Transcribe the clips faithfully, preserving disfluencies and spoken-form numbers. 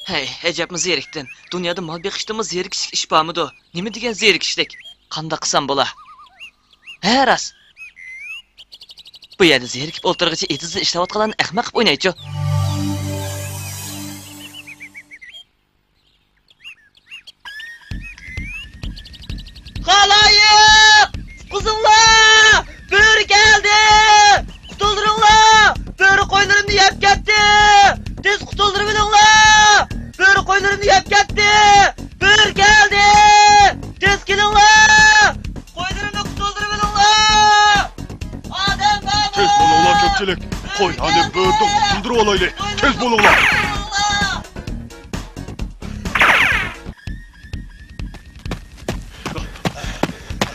ھەي، ئەجەبمۇ زېرىكتىم. دۇنيادا مال بېقىشتىنمۇ زېرىكىشلىك ئىش بارمىدۇ؟ نېمە دېگەن زېرىكىشلىك؟ قانداق قىلسام بولا؟ ھە، راست. بۇ يەردە زېرىكىپ ئولتۇرغىچە ئېتىزدا ئىشلەۋاتقانلارنى ئەخمەق قىلىپ ئوينايچۇ. خالايىق! قۇتقۇزۇڭلار! بۆرە كەلدى! قۇتۇلدۇرۇڭلار! بۆرە قويلىرىمنى يەپ كەتتى! تېز قۇتۇلدۇرۇۋېلىڭلار! بۆرە قويلىرىمنى يەپ كەتتى! بۆرە كەلدى! تېز كېلىڭلار! قويلىرىمنى قۇتۇلدۇرۇۋېلىڭلار! ئادەم بارمۇ؟ تېز بولۇڭلار، كۆپچىلىك! قويلارنى بۆرىدىن قۇتۇلدۇرۇۋالايلى! تېز بولۇڭلار!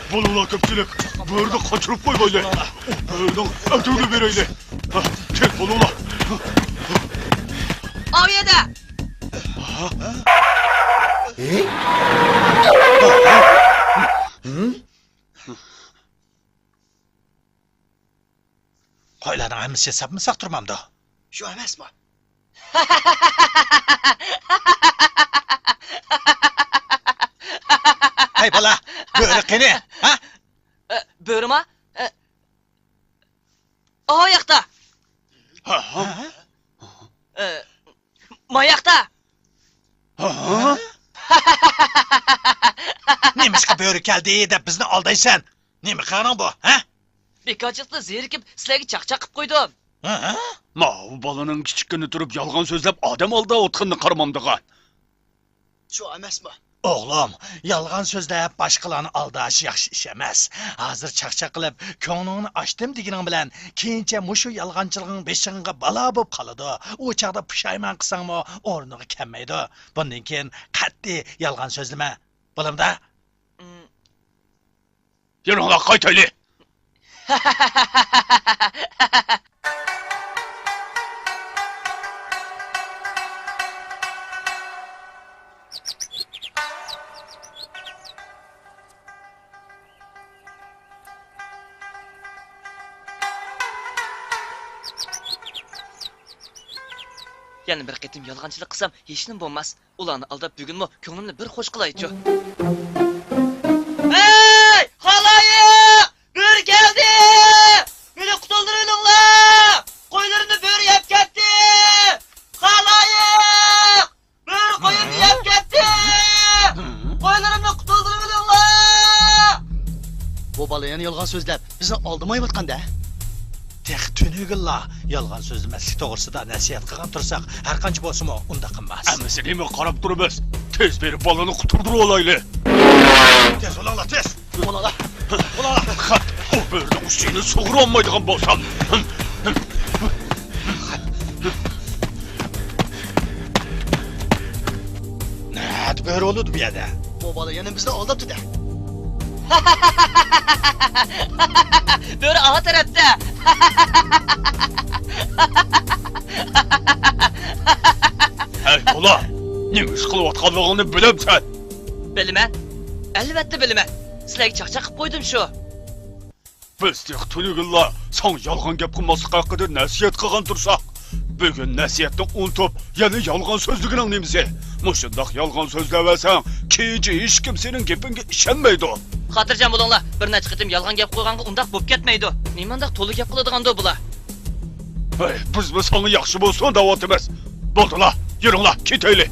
بولۇڭلار كۆپچىلىك، بۆرىنى قاچۇرۇپ قويمايلى. بۆرىنىڭ ئەتىگە بېرەيلى. تېز بولۇڭلار. ئاۋۇ يەردە. قويلارنىڭ ھەممىسى ساپمۇ ساق تۇرمامدۇ؟ شۇ ئەمەسمۇ؟ ھەي بالا، بۆرە قېنى؟ ھە؟ ئە، بۆرىما؟ ئە، ئاۋۇ ياقتا. ھە؟ ئە، ما ياقتا. ھە؟ نېمىشقا بۆرە كەلدى دەپ بىزنى ئالدايسەن؟ نېمە قىلغىنىڭ بۇ، ھە؟ بىكارچىلىقتا زېرىكىپ، سىلەرگە چاقچاق قىپ قويدۇم. ھە؟ ماۋۇ بالىنىڭ كىچىككىنە تۇرۇپ يالغان سۆزلەپ ئادەم ئالداۋاتقىنىنى قارىمامدىغان. شۇ ئەمەسمۇ؟ ئوغلۇم، يالغان سۆزلەپ باشقىلارنى ئالداش ياخشى ئىش ئەمەس. ھازىر چاقچاق قىلىپ، كۆڭلۈڭنى ئاچتىم دېگىنىڭ بىلەن، كېيىنچە مۇشۇ يالغانچىلىقىڭ بېشىڭغا بالا بولۇپ قالىدۇ. ئۇ چاغدا پۇشايمان قىلساڭمۇ ئورنىغا كەلمەيدۇ. بۇندىن كېيىن قەتئىي يالغان سۆزلىمە. بولامدا؟ يۈرۈڭلار، قايتايلى! يەنە بىر قېتىم يالغانچىلىق قىلسام، ھېچنېمە بولماس. ئۇلارنى ئالداپ، بۈگۈنمۇ كۆڭلۈمنى بىر خوش قىلايچۇ. ھەي، خالايىق! بۆرە كەلدى! مېنى قۇتۇلدۇرۇۋېلىڭلار! قويلىرىمنى بۆرە يەپ كەتتى! خالايىق! بۆرە قويۇمنى يەپ كەتتى! قويلىرىمنى قۇتۇلدۇرۇۋېلىڭلار! بۇ بالا يەنە يالغان سۆزلەپ، بىزنى ئالدىمايۋاتقان-دە. تېخى تۈنۈگۈنلا يالغان سۆزلىمەسلىك توغرىسىدا نەسىھەت قىلغان تۇرساق، ھەرقانچە بولسىمۇ ئۇنداق قىلماس. ئەمىسە نېمىگە قاراپ تۇرىمىز؟ تېز بېرىپ بالىنى قۇتۇلدۇرۇۋالايلى. تېز بولۇڭلار، تېز! بولۇڭلار! بولۇڭلار! ئۇ بۆرىنىڭ ئۈستىنى سۇغۇرۇۋالمايدىغان بولسام. نەدە بۆرە بولىدۇ بۇ يەردە؟ بۇ بالا يەنە بىزنى ئالداپتۇ-دە. بۆرە ئاۋۇ تەرەپتە. ھەي، بالا! نېمە ئىش قىلىۋاتقانلىقىڭنى بىلەمسەن؟ بىلىمەن. ئەلۋەتتە بىلىمەن. سىلەرگە چاقچاق قىپ قويدۇم شۇ. بىز تېخى تۈنۈگۈنلا ساڭا يالغان گەپ قىلماسلىق ھەققىدە نەسىھەت قىلغان تۇرساق، بۈگۈن نەسىھەتنى ئۇنتۇپ، يەنە يالغان سۆزلىگىنىڭ نېمىسى؟ مۇشۇنداق يالغان سۆزلەۋەرسەڭ، كېيىنچە ھېچكىم سېنىڭ گېپىڭگە ئىشەنمەيدۇ. خاتىرجەم بولۇڭلار، بىر نەچچە قېتىم يالغان گەپ قىلغانغا ئۇنداق بوپ كەتمەيدۇ. نېمانداق تولا گەپ قىلىدىغاندۇ بۇلار؟ ھەي، بىزمۇ ساڭا ياخشى بولسۇن دەۋاتىمىز. بولدىلا، يۈرۈڭلار، كېتەيلى.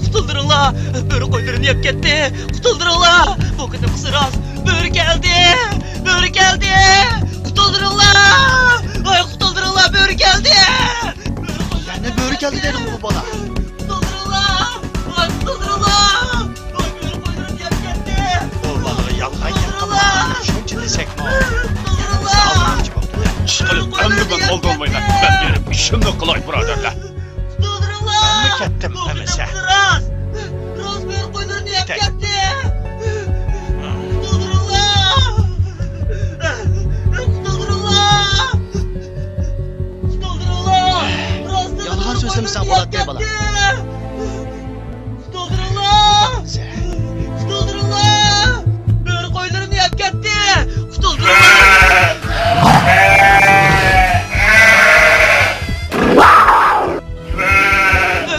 قۇتۇلدۇرۇڭلار! بۆرە قويلىرىمنى يەپ كەتتى! قۇتۇلدۇرۇڭلار! بۇ قېتىمقىسى راست! بۆرە كەلدى! بۆرە كەلدى! قۇتۇلدۇرۇڭلار! ۋاي، قۇتۇلدۇرۇڭلار! بۆرە كەلدى! بۆرە قويلىرىمنى يەنە بۆرە كەلدى دەيدىغۇ بۇ بالا. قۇتۇلدۇرۇڭلار! ۋاي، قۇتۇلدۇرۇڭلار! ۋاي، بۆرە قويلىرىمنى يەپ كەتتى! بۇ بالىغا يالغان گەپ قىلماڭ. شۇنچە دېسەكمۇ، يەنە بىزنى ئالدىماقچى بوپتۇ. ئىشقىلىپ، ئەمدى مەن ئالدانمايمەن. مەن بېرىپ ئىشىمنى قىلاي، بۇرادەرلەر. مەنمۇ كەتتىم ئەمىسە. راست! راست، بۆرە قويلىرىمنى يەپ كەتتى! قۇتۇلدۇرۇڭلار! قۇتۇلدۇرۇڭلار! قۇتۇلدۇرۇڭلار! راستلا يالغان سۆزلىمىسەڭ بولاتتى، بالا. قۇتۇلدۇرۇڭلار! قۇتۇلدۇرۇڭلار! بۆرە قويلىرىمنى يەپ كەتتى! قۇتۇلدۇرۇڭلار!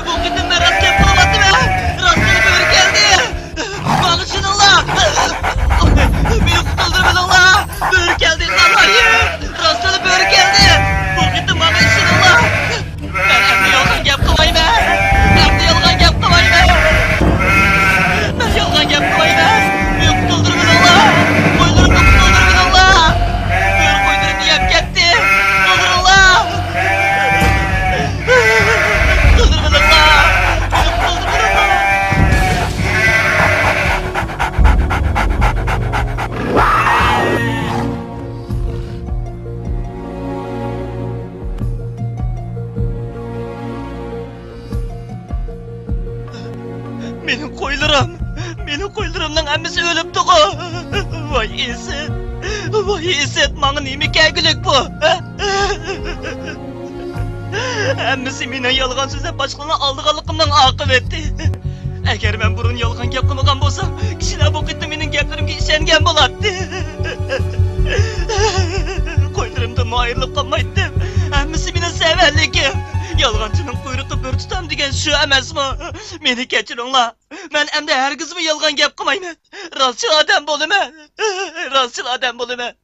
بۇ قېتىم مەن راست گەپ قىلىۋاتىمەن! راستلا بۆرە كەلدى! ماڭا ئىشىنىڭلار! مېنى قۇتۇلدۇرۇۋېلىڭلار! بۆرە كەلدى، خالايىق! راستلا بۆرە كەلدى! بۇ قېتىم ماڭا ئىشىنىڭلار! مەن ئەمدى يالغان گەپ قىلمايمەن! ئەمدى يالغان گەپ قىلمايمەن! مەن يالغان گەپ قىلمايمەن! مېنى قۇتۇلدۇرۇۋېلىڭلار! قويلىرىمنى قۇتۇلدۇرۇۋېلىڭلار! بۆرە قويلىرىمنى يەپ كەتتى! قۇتۇلدۇرۇڭلار! قۇتۇلدۇرۇۋېلىڭلار! مېنى قۇتۇلدۇرۇۋېلىڭلار! مېنىڭ قويلىرىم، مېنىڭ قويلىرىمنىڭ ھەممىسى ئۆلۈپتىغۇ! ۋاي ئىسىت، ۋاي ئىسىت، ماڭا نېمە كەلگۈلۈك بۇ؟ ھەممىسى مېنىڭ يالغان سۆزلەپ باشقىلارنى ئالدىغانلىقىمنىڭ ئاقىۋىتى. ئەگەر مەن بۇرۇن يالغان گەپ قىلمىغان بولسام، كىشىلەر بۇ قېتىم مېنىڭ گەپلىرىمگە ئىشەنگەن بولاتتى. قويلىرىمدىنمۇ ئايرىلىپ قالمايتتىم. ھەممىسى مېنىڭ سەۋەنلىكىم. يالغانچىنىڭ قۇيرۇقى بىر تۇتام دېگەن شۇ ئەمەسمۇ؟ مېنى كەچۈرۈڭلار. مەن ئەمدى ھەرگىزمۇ يالغان گەپ قىلمايمەن. راستچىل ئادەم بولىمەن. راستچىل ئادەم بولىمەن.